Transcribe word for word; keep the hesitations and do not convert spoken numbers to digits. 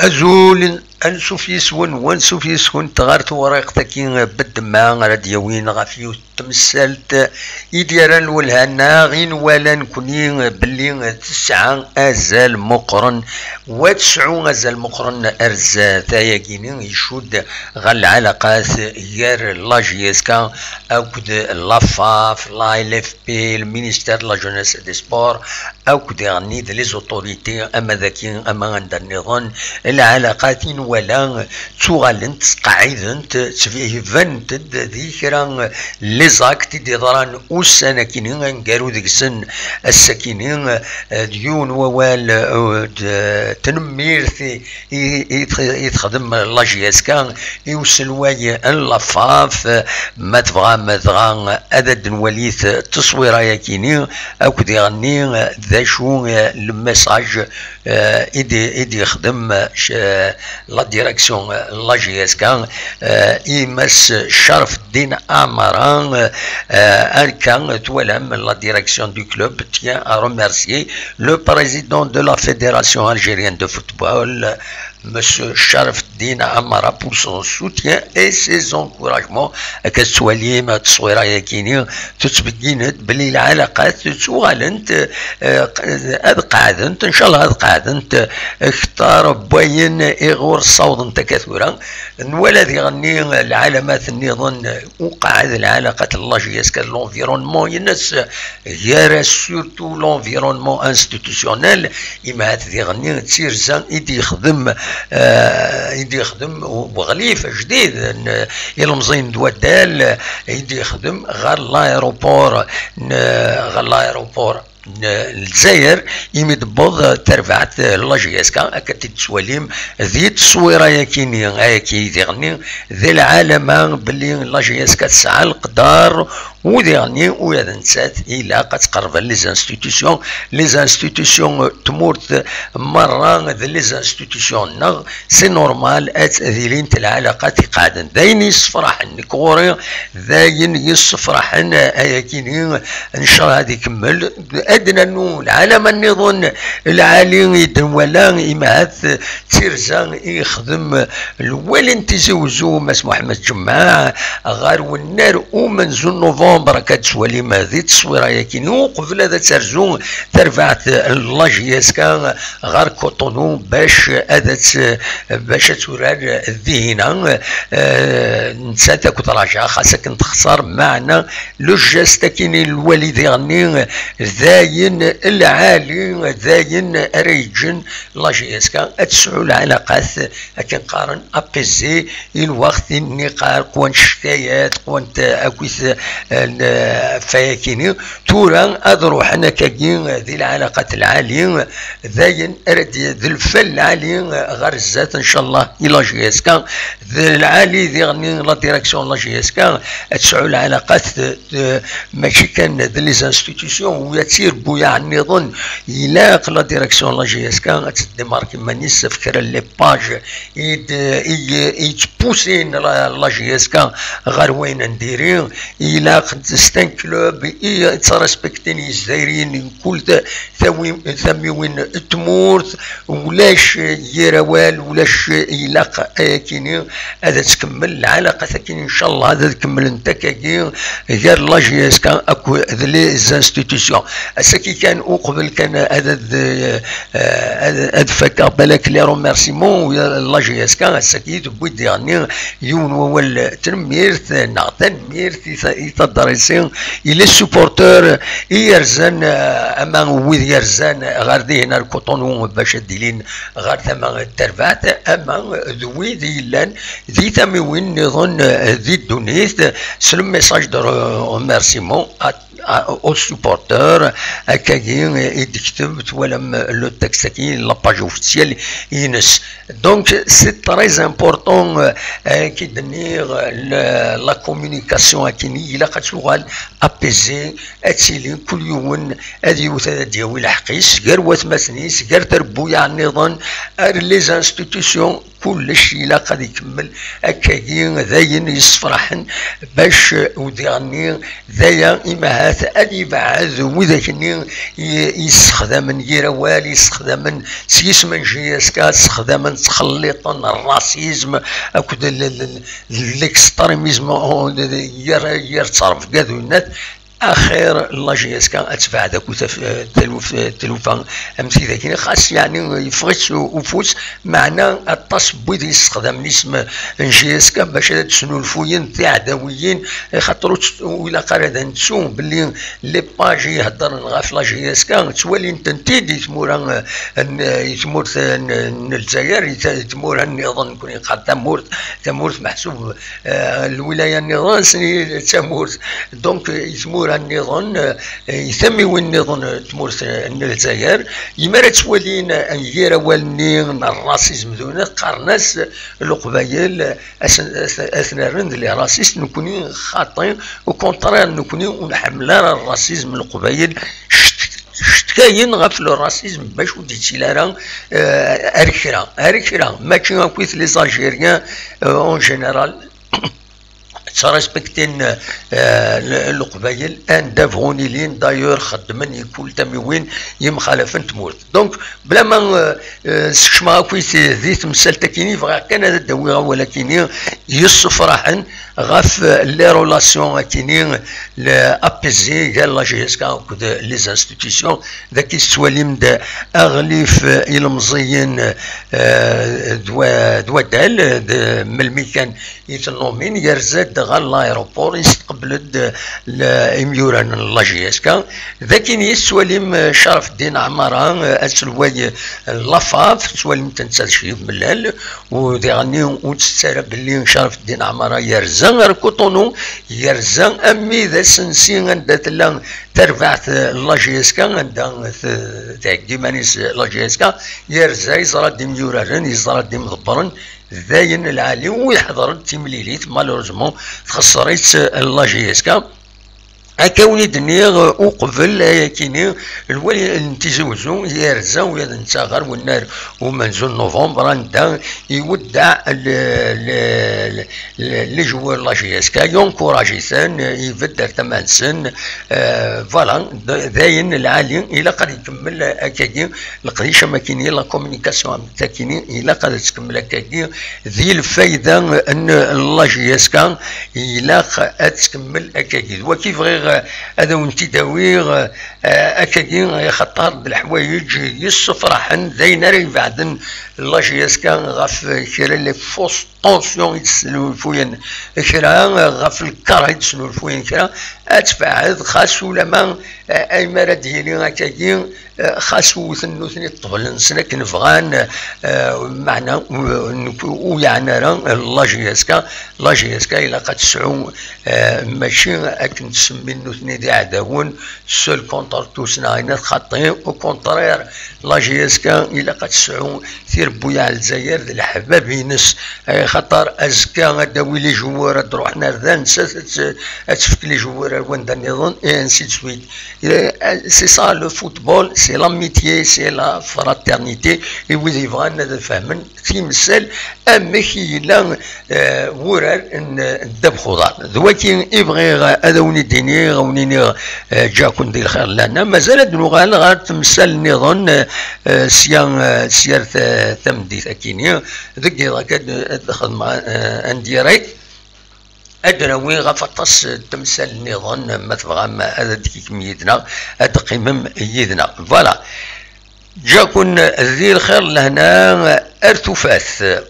Azul, ansuf yes-wen, wansuf yes-kent ɣer tewriqt-agi n ddemma ara d-yawin ɣef yiwet n temsalt i d-yerran lwelha-nneɣ i nwala nekni belli tesɛa azal meqqren, wa tesɛu azal meqqren ar zdat. Ayagi-ni icudd ɣer lɛalaqat gar la J S K akked la faf, la L F P, le ministère de la Jeunesse et des Sports, akked diɣenni d les autorités, ama daki ama anda nniḍen, lɛalaqat i nwala ttuɣalent, sqeɛɛident, ttbanent-d di kra n les actes i d-iḍran ussan akini, aneggaru deg-sen ass-akini, eh, d yiwen wawal, eh, d, eh, tanemmirt i, i, i texdem la J S K i uselway n la faf. Ma tebɣam dɣa ad d-nwali t-, tteswira-yakini, akked diɣenni d acu, eh, le message, eh, i d-, i d-yexdem, eh, la direction, eh, la J S K, eh, i Mass Carfeddin Amara, eh, akka twalam la direction du club tient à remercier le président de la Fédération algérienne de football, Monsieur Carfeddin Amara, pour son soutien et ses encouragements. Akka tettwalim tteswira-yakini, tettbeggin-d belli lɛalaqat ttuɣalent, eh, ad qeɛdent, ncallah ad qeɛdent, eh, kter n wayen iɣur ssawḍent akka tura. Nwala diɣenni lɛalamat nniḍen, uqeɛɛed lɛalaqat n la J S K d l'environnement-ines, gar surtout l'environnement institutionnel, imahat diɣenni d tirza i d-yexdem, eh, i d-yexdem uɣlif ajdid n ilemẓiyen d waddal, i d-yexdem ɣer l'aéroport n, ɣer l'aéroport n Lezzayer, imi d-tewweḍ terbaɛt n la J S K, akka t-id-tettwalim di tteswira-yakini, ayaki diɣenni d lɛalama belli la J S K tesɛa leqder, u diɣenni ula d nettat ilaq ad tqerreb les institutions, les institutions n tmurt merra d les institutions-nneɣ, c'est normal ad d-ilint lɛalaqat iqeɛden. D ayen yessefraḥen nekk ɣur-i, d ayen yessefraḥen, ayakini ncallah ad ikemmel. Ad d-nernu lɛalama nniḍen lɛali i d-nwala, imahat d tirza i yexdem lwali n Tizi Wezzu, Mass Muḥemmed Ǧemɛa, ɣer wennar umenzu n novembre, akka d-tettwalim di tteswira-yakini, uqbel ad terzu terbaɛt n la J S K ɣer Cotonou bac ad tt-, bac ad turar dihina, eh, nettat akked Raja, xas akken texṣer, meɛna le geste-akini n lwali diɣenni d ayen lɛali, d ayen ara yeǧǧen la J S K ad tesɛu lɛalaqat akken qqaren apaisé i lweqt i nniqar, qwant ccikayat, qwant akit, eh, n, eh, fayakini. Tura ad ruḥen akkagi di lɛalaqat lɛali, d ayen ara d-, d lfal lɛali ɣer zdat, ncallah, i la J S K. D lɛali diɣenni la direction n la J S K ad tesɛu lɛalaqat d, d, mačči kan d les institutions, u ad tirebbuyaɛ nniḍen, ilaq la direction n la J S K ad teddimark iman-is ɣef kra n les pages i d-, i, i yettpusin la, la J S K ɣer wayen n diri. Ilaq, c'est un club i yettrespektin Izzayriyen n kul ta-, tawi-, tamiwin n tmurt, ulac yir awal, ulac, ilaq ayakini ad tkemmel lɛalaqat akini, ncallah ad kemmlent akkagi gar la J S K akked les institutions. Ass-agi kan, uqbel kan ad, ad, eh, ad, ad fakeɣ balak les remerciements, la J S K ass-agi tewwi-d diɣenni yiwen wawal tanemmirt, neɣ tanemmirt i ta-, i tadrisi, i les supporteurs i yerzan, eh, ama wid yerzan ɣer dihin ar Cotonou bac ad d-ilin ɣer tama n terbaɛt, ama d wid yellan di tamiwin nniḍen, eh, di ddunit, s le message de re-, remerciement à, à, aux supporters, akkagi i d-tekteb, twalam le texte-agi, la page officielle ines. Donc, c'est très important, euh, euh, ki d-nniɣ, euh, le, la communication akini, ilaq ad tuɣal apaisée, ad tili kul yiwen ad yewwet ad d-yawi lḥeqq-is, gar watmaten-is, gar trebbuyaɛ nniḍen, ar les institutions, kullec ilaq ad ikemmel akkagi, d ayen yessefraḥen, bac udiɣ-nni d aya imahat ad yebɛed widak-nni i- yessexdamen yir awal, yessexdamen s yisem n J S K, ssexdamen, ttxelliṭen rrasizm akked l- l- l- l'extrémisme, yir yir ttrebga d winnat. Axir la J S K ad tebɛed akk taf- taluft- talufa am tidak-nni, xas yeɛni yeffeɣ-itt ufus, meɛna aṭas n wid yessexdamen isem n J S K bac ad d-snulfuyen tiɛdawiyin, xaṭer ur tt- ur ilaq ara ad nettu belli les pages i iheddren ɣef la J S K ttwalin-tent-id i tmura, eh, n- i tmurt n n Lezzayer, i t- i tmura nniḍen, nekkni neqqar tamurt, tamurt meḥsub, eh, lwilaya nniḍen, asen-, d tamurt. Donc, eh, i tmura nniḍen, eh, i tamiwin nniḍen, eh, tmurt, eh, n Lezzayer, yemma ara ttwalin, eh, yir awal-nni n rrasizm d winnat, qqaren-as, eh, Leqbayel, eh, asen- asen- ad ten-rren d les racistes, nekkni xaṭi, au contraire, nekkni ur nḥemmel ara rrasizm n Leqbayel, cet- cetkayen ɣef le racisme bac ur d-yettili ara, eh, ar kra, ar kra, mačči akkit les Algériens, eh, en général, ttrespektin, eh, le- Leqbayel anda bɣun ilin, d'ailleurs xeddmen i kul tamiwin yemxalafen tmurt. Donc, bla ma, eh, eh, sekcmeɣ akkit di temsalt akini, bɣiɣ kan ad d-awiɣ awal akini yessefraḥen ɣef, eh, les relations akini, le apaisé gar la J S K akked les institutions, d akka i tettwalim d aɣlif, eh, ilemẓiyen, eh, d wa- d waddal, d melmi kan i ten-numin, yerza-d ɣer l'aéroport, yesteqbel-d l- imyuran n la J S K. D akin i tettwalim, eh, Carafeddin Ɛmara, eh, aselway, eh, n la FAF, tettwalim-t netta d Crif Mellal, u diɣenni ur ttett ara belli Carafeddin Ɛmara yerza ar Cotonou, yerza armi d asensi anda tella tarbaɛt, eh, n la J S K, anda t- thegga iman-is la J S K, yerza, yeẓra-d imyuraren, yeẓra-d imḍebbren, d ayen lɛali, u yeḥḍer-d timlilit, malheureusement, txesser-itt la J S K. Akka wen-id-nniɣ uqbel ayakini, lwali n Tizi Wezzu yerza ula d netta ɣer wennar umenzu n novembre, anda iweddeɛ le- le- le- le- les joueurs n la J S K, yencourage-iten, ibedd ar tama-nsen. Euh, voilà, d- d ayen lɛali, ilaq ad ikemmel akkagi leqdic am akini, la communication am takini, ilaq ad tkemmel akkagi, di lfayda n la J S K, ilaq ad tkemmel akkagi. D waki bɣiɣ ad awen-t-id-awiɣ, eh, akkagi, axaṭer d leḥwayeǧ yessefraḥen, d ayen ara ibeɛden la J S K ɣef kra les fausses tensions i d-snulfuyen kra, ɣef lkeṛh i d-snulfuyen kra, ad tebɛed, xas ulama, eh, aymi ara d-yili akkagi, eh, xas wwten nutni ṭṭbel-nsen akken bɣan, eh, meɛna, eh, ur yeɛni ara la J S K. La J S K ilaq ad tesɛu, eh, mačči akken ttsemmin nutni d iɛdawen, seul contre tous neɣ ayen xaṭi, au contraire, la J S K ilaq ad tesɛu tirebbuyaɛ n Lezzayer d leḥbab-ines, eh, xaṭer azekka ad d-tawi les joueurs ad d-ruḥen ar da, nettat ad t- ad tefk les joueurs ar wanda nniḍen, et ainsi de suite. Eh, c'est ça le football, c'est l'amitié, c'est la fraternité, i wid yebɣan ad fehmen timsal amek i yella, eh, wurar n n ddabex uḍar. D waki i bɣiɣ ad awen-id-iniɣ, ad awen-iniɣ, eh, ǧǧaken di lxir lana. Mazal ad nuɣal ɣer temsal nniḍen, eh, eh, sya, eh, s yir ta- tameddit akini, deg yiḍ akka ad ad xedmeɣ, eh, en direct. Ad d-nawi ɣef aṭas n temsal nniḍen, ma tebɣam ad d-tikim yid-neɣ, ad d-teqqimem yid-neɣ. Voilà. Ǧǧaken di lxir lehna ar tufat.